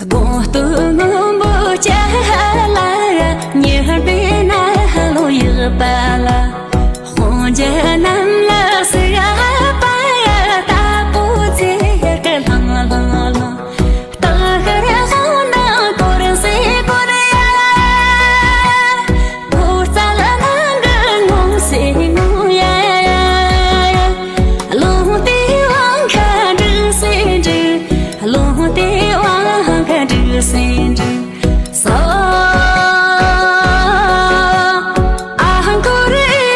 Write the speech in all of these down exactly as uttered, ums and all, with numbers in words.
དགོངས་རྟོགས་སྔོན་པོ་བཅས་ལ། ཉེར་སྦས་ན་ལོ་ཡག་པ་ལ། དཔུང་གྱི་གནམ་ལ་སྲིད་པ་ལྟ་བུ་ཚེ་གི་ལྷང་ལྷང་ལྷང་། སྟག་ཤར་དབང་ནང་དོར་སའི་སྐོར་ཡ། ཕོ་རྩལ་ནང་གི་ངོམས་སའི་ངོམས་ཡ། ལུང་བསྟན་དབང་ཁ་འགྲིག་སའི་འགྲིག་ལུང་བསྟན་དབང་ཁ་འགྲིག་སའི་འགྲིག་སོ། ཨ་འཁོར་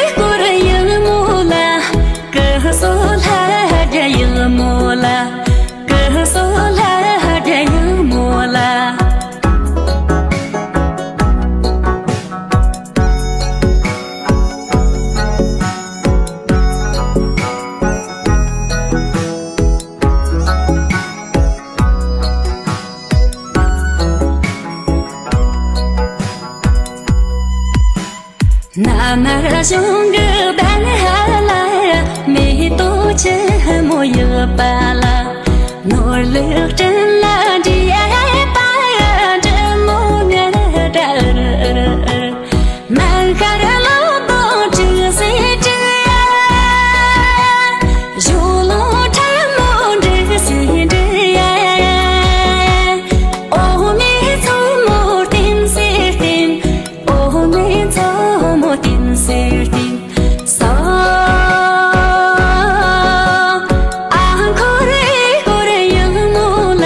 སྐོར་ཡག་མོ་ལ། སྐུ་གསོལ་ལྷ་རྒྱལ་ཡག་མོ་ལ། སྐུ་གསོལ་ལྷ་རྒྱལ་ཡག་མོ་ལ། ན་མར་གཞུང་གི་བདག་ལ། མེ་ཏོག་ཆེན་མོ་ཡག་པ་ལ། ནོར་ལུག་སྤྲིན་ལ་འདྲེས་པ། འབྲི་མོ་ངར་སྒྲ་འུར་འུར་འུར། མ་ཤར་ལོ་དང་དྲུག་སེ་དྲུག་ཡ། གཞོན་ལོ་ཁྲ་མོ་འབྲི་སེ་འབྲི་ཡ། འོ་མའི་མཚོ་མོ་བསྟིམ་སེ་བསྟིམ། འོ་མའི་མཚོ་མོ་བསྟིམ་སེ་བསྟིམ་སོ། ཨ་འཁོར་སྐོར་ཡག་མོ་ལ།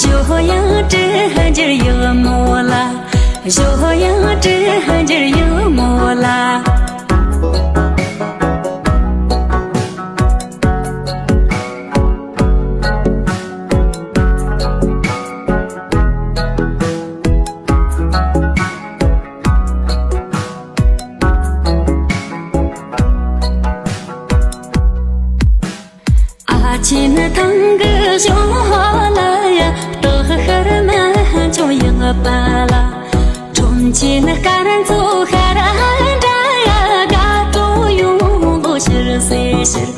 གཞོན་ཡང་དྲི་འཇིར་ཡག་མོ་ལ། གཞོན་ཡང་དྲི་འཇིར་ཡག་མོ་ལ། ཨ་ཆེན་ཐང་གི་གཞུང་ལ་ཡ། སྟག་ཤར་མ་ཆུང་ཡག་པ་ལ། ཁྲོམ་ཆེན་དཀར་མཛོད་ཤར་འདྲ་ཡ། དགའ་སྤྲོ་ཡོང་དོ་ཕྱིར་སེ་ཕྱིར།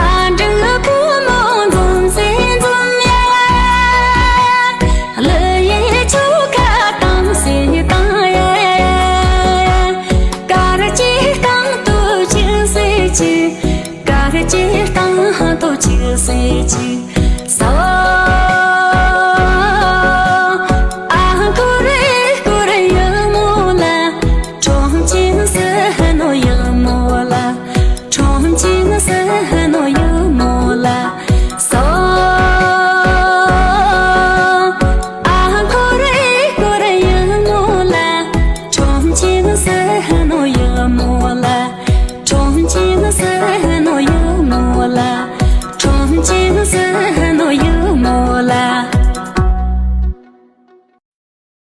ཨ་འབྲུག་ཕོ་མོ་འཛོམས་སེ་འཛོམས་ཡ། ཀླུ་ཡི་ཆོལ་ཁ་བཏང་སེ་བཏང་ཡ། དཀར་གྱི་སྟེང་དུ་ཆིབས་སེ་ཆིབས། དཀར་གྱི་སྟེང་དུ་ཆིབས་སེ་ཆིབས།